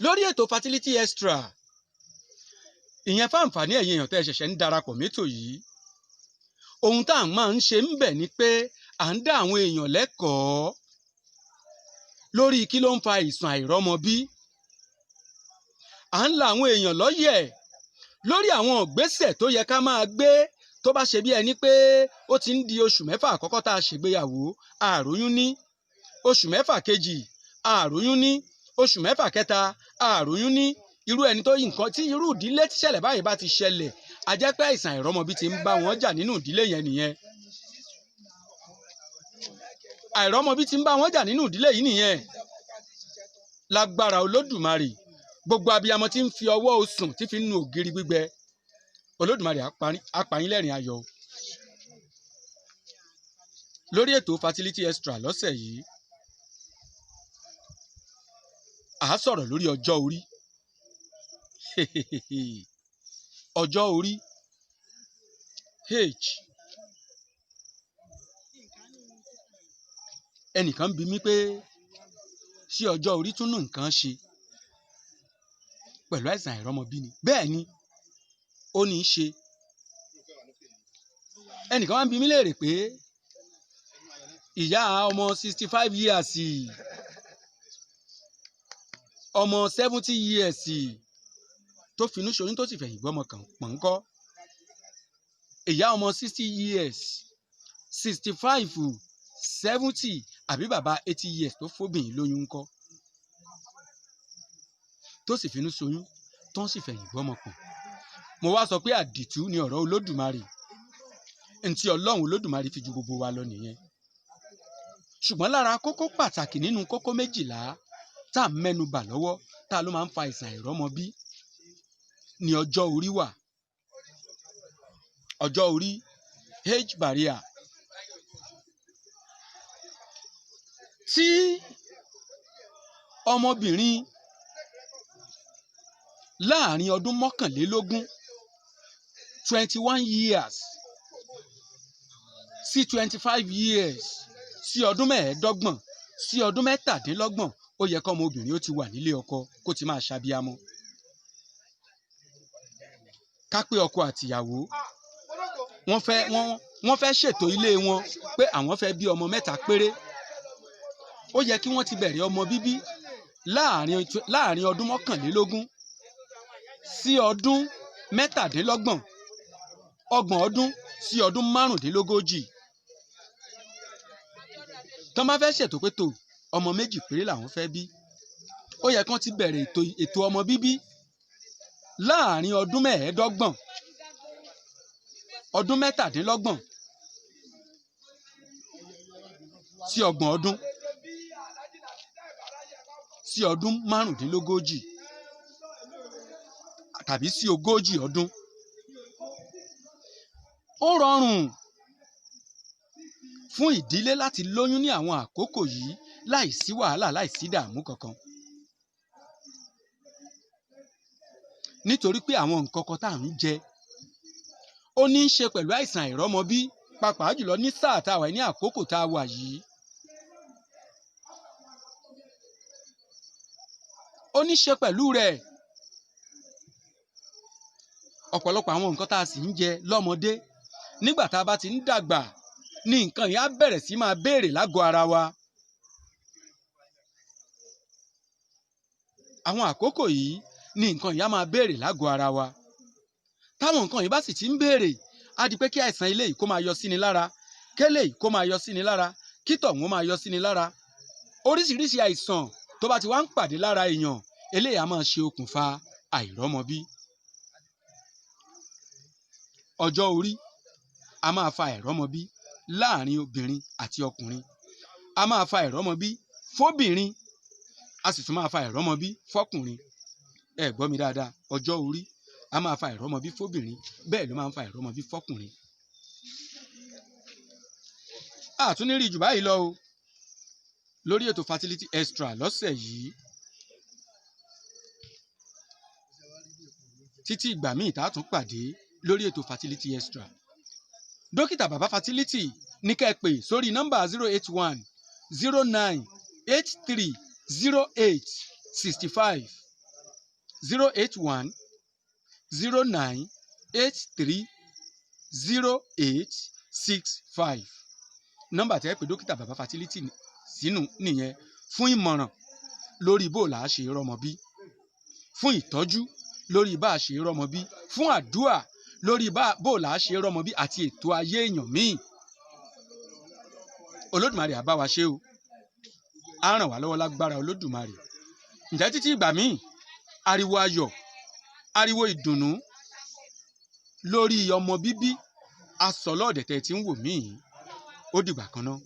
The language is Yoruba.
Lórí ètò Fertility Extra, ìyẹn fáǹfààní ẹ̀yin èèyàn tẹ́ ẹ ṣẹ̀ṣẹ̀ ń darapọ̀ mẹ́tò yìí, ohun tá à ń máa ń ṣe ń bẹ̀ ni pé à ń dá àwọn èèyàn lẹ́kọ̀ọ́ lórí kí ló ń fa àìsàn àìrọ́mọbí. À ń la àwọn èèyàn lọ́yẹ̀ lórí àwọn ìgbésẹ̀ tó yẹ ká máa gbé tó bá ṣe bí ẹni pé ó ti ń di oṣù 6 àkọ́kọ́ tá a ṣègbéyàwó, àròyún ní oṣù 6 kejì, àròyún ní oṣù 6 kẹta, àròyún ní. Irú ẹni tó nǹkan tí irú ìdílé tíṣẹ̀lẹ̀ báyìí bá ti ṣẹlẹ̀, a jẹ́ pé àìsàn àìrọ́mọbí ti ń bá wọn jà nínú ìdílé yẹn nìyẹn. Àìrọ́mọbí ti ń bá wọn jà nínú ìdílé yìí nìyẹn. Lágbára Olódùmarè, gbogbo abiyamọ tí ń fi ọwọ́ osùn tí fi ń nu ògiri gbígbẹ, Olódùmarè á pa yín lẹ́rìn ayọ̀. Lórí ètò Fertility Extra lọ́sẹ̀ yìí, à á sọ̀rọ̀ lórí ọjọ́ orí. Ọjọ́ orí H. Ẹnìkan bi mí pé ṣé ọjọ́ orí tún ní nǹkan ṣe pẹ̀lú àìsàn àìrọ́mọbí ni? Bẹ́ẹ̀ ni, ó ní í ṣe. Ẹnìkan wá ń bi mí léèrè pé ìyá ọmọ 65 years, ọmọ 70 years tó finú ṣoyún tó sì fẹ̀yìn gbọ́mọ kàn pọ̀n ńkọ́? Ìyá ọmọ 60 years, 65, 70 àbí bàbá 80 years tó fóbìnrin lóyún ńkọ́? Tó sì finú ṣoyún tó sì fẹ̀yìn gbọ́mọ pọ̀n. Mo wá sọ pé àdìtú ni ọ̀rọ̀ Olódùmarè. Ntí Ọlọ́run Olódùmarè fi ju gbogbo wa lọ nìyẹn. Ṣùgbọ́n lára kókó pàtàkì nínú kókó 12 tá à ń mẹ́nu bà lọ́wọ́ tá ló máa ń fa àìsàn àìrọ́mọbí ni ọjọ́ orí wà. Ọjọ́ orí, age barrier. Tí ọmọbìnrin láàrin ọdún 21, 21 years sí 25 years sí ọdún 25 sí ọdún 27, ó yẹ kí ọmọbìnrin ó ti wà nílé ọkọ kó ti máa ṣàbíamọ. Ká pé ọkọ àtìyàwó wọ́n fẹ́ ṣètò ilé wọn pé àwọn fẹ́ bí ọmọ 3 péré. Ó yẹ kí wọ́n ti bẹ̀rẹ̀ ọmọ bíbí láàrin ọdún 21 sí ọdún 27, ọgbọ̀n ọdún sí ọdún 35. Tọ́ bá fẹ́ ṣètò pé tó ọmọ 2 péré làwọn fẹ́ bí, ó yẹ kí wọ́n ti bẹ̀rẹ̀ ètò ọmọ bíbí láàrin ọdún 25, ọdún 27 sí ọgbọ̀n ọdún sí ọdún 35 tàbí sí 40 ọdún. Ó rọrùn fún ìdílé láti lóyún ní àwọn àkókò yìí láìsí wàhálà, láìsí ìdààmú kankan. Nítorí pé àwọn nǹkan kan tá à ń jẹ ó ní í ṣe pẹ̀lú àìsàn àìrọ́mọbí, pàápàá jùlọ ní sáà tá a wà ní àkókò tá a wà yìí. Ó ní í ṣe pẹ̀lú rẹ̀. Ọ̀pọ̀lọpọ̀ àwọn nǹkan tá a sì ń jẹ lọ́mọdé nígbà tá a bá ti ń dàgbà ní nǹkan yìí á bẹ̀rẹ̀ sí máa béèrè lágọ̀ọ́ ara wa. Àwọn àkókò yìí ní nǹkan yìí á máa béèrè lágọ̀ọ́ ara wa. Táwọn nǹkan yìí bá sì ti ń béèrè, á di pé kí àìsàn ilé yìí kó máa yọ sí ni lára, kélé yìí kó máa yọ sí ni lára, kí tọ̀hún máa yọ sí ni lára. Oríṣiríṣi àìsàn tó bá ti wá ń pàdé lára èèyàn, eléyìí á máa ṣe okùnfà àìrọ́mọbí. Ọjọ́ orí a máa fa àìrọ́mọbí láàrin obìnrin àti ọkùnrin. A máa fa àìrọ́mọbí fóbìnrin, a sì tún máa fa àìrọ́mọbí fọ́kùnrin. Ẹ gbọ́ mi dáadáa, ọjọ́ orí a máa fa àìrọ́mọbí fóbìnrin, bẹ́ẹ̀ ló máa ń fa àìrọ́mọbí fọ́kùnrin. A tún ní rí jù báyìí lọ o lórí ètò Fertility Extra lọ́sẹ̀ yìí. Títí ìgbà míì tá a tún pàdé lórí ètò Fertility Extra. Dókítà Bàbá Fertility ní kẹ́ ẹ pè sórí nọ́mbà 081 09 83 08 65. 08109830865. Nọ́mbà tẹ́ pé dókítà Bàbá Fertility sínú nìyẹn fún ìmọ̀ràn lórí bó là á ṣe rọ́mọ bí, fún ìtọ́jú lórí bá a ṣe rọ́mọ bí, fún àdúà lórí bó là á ṣe rọ́mọ bí àti ètò ayé èèyàn míì. Olódùmarè á bá wa ṣe o, á ràn wá lọ́wọ́ lágbára Olódùmarè. Ǹjẹ́ títí ìgbà míì, ariwo ayọ̀, ariwo ìdùnnú lórí ọmọ bíbí asọ̀lọ́ọ̀dẹ̀tẹ̀ tí ń wò mí yìí. Ó dìgbà kan náà.